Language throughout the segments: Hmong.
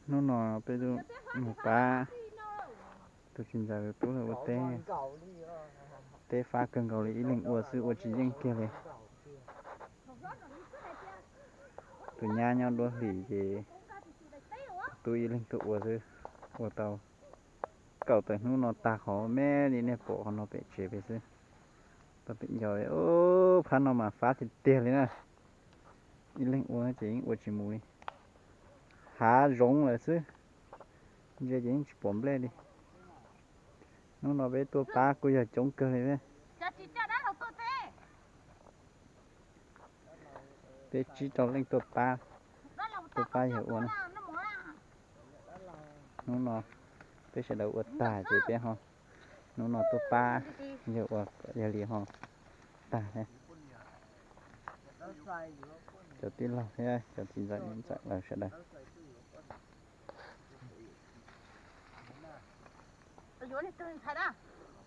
Hnub no peb tuaj mus pab tus txiv ntxawm tub lawv ua teb. Teb fab kawg nkaus li, ib leeg ua xwb ua tsis yeej kiag li. Tus nyab nyob duab hlis ces tub ib leeg tuaj ua xwb, ua tau kaum tawm hnub no tag qhov me li nej pom qhov no pem tsev pem xwb. Tau pem nco, phab no mas fab tiag tiag li na. Ib leeg ua ces yeej ua tsis mus li. Hav zoov lawm xwb, ntsia ces yeej tsis pom nplej li. Hnub no peb tuaj pab kuj yog coob kawg li. Peb tsib rau leej tuaj pab, tuaj pab yawg ua na. Hnub no peb sawv daws ua tag ces peb ho, hnub no tuaj pab yawg ua, yog li ho tag thiab. Cov tij laug thiab cov txiv ntxawm niam ntxawm lawv sawv daws.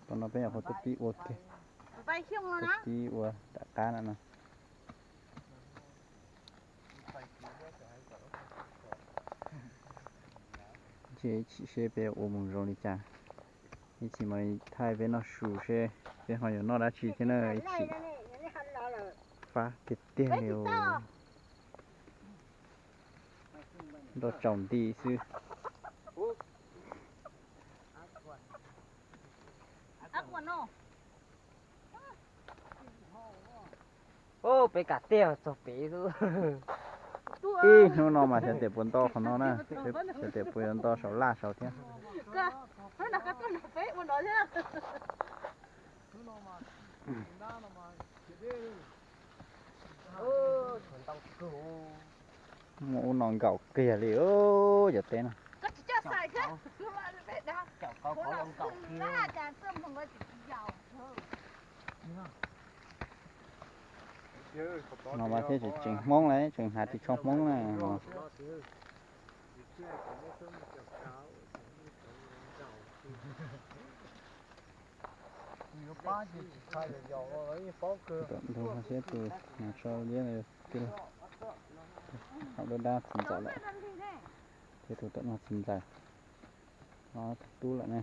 Tam no peb nyuam qhuav tuaj pib ua kiag, tuaj pib ua nram qab no no. Ces ib chim seb peb ua mus zoo li cas, ib chim mas thaij peb noj su seb peb ho yuav noj dab tsi thiab na. Ib chim fab tiag tiag li, nroj tsaus nti xwb. Peb kam tiag txog pem xwb. Ib hnub no mas xyov tias puas nto qhov no na, xyov tias puas yuav nto saum laj saud thiab. Muaj ub no nkaum kiag li cov teb no. No mas thiaj tseem Hmoob lawm, tseem hnav ris tsho Hmoob na. Tus tom ntug no thiab tus hnav tsho liab tij laug, hauv dab dab txiv ntxawm lawm, thiab tus tom no txiv ntxawm, no tus tub lawm na.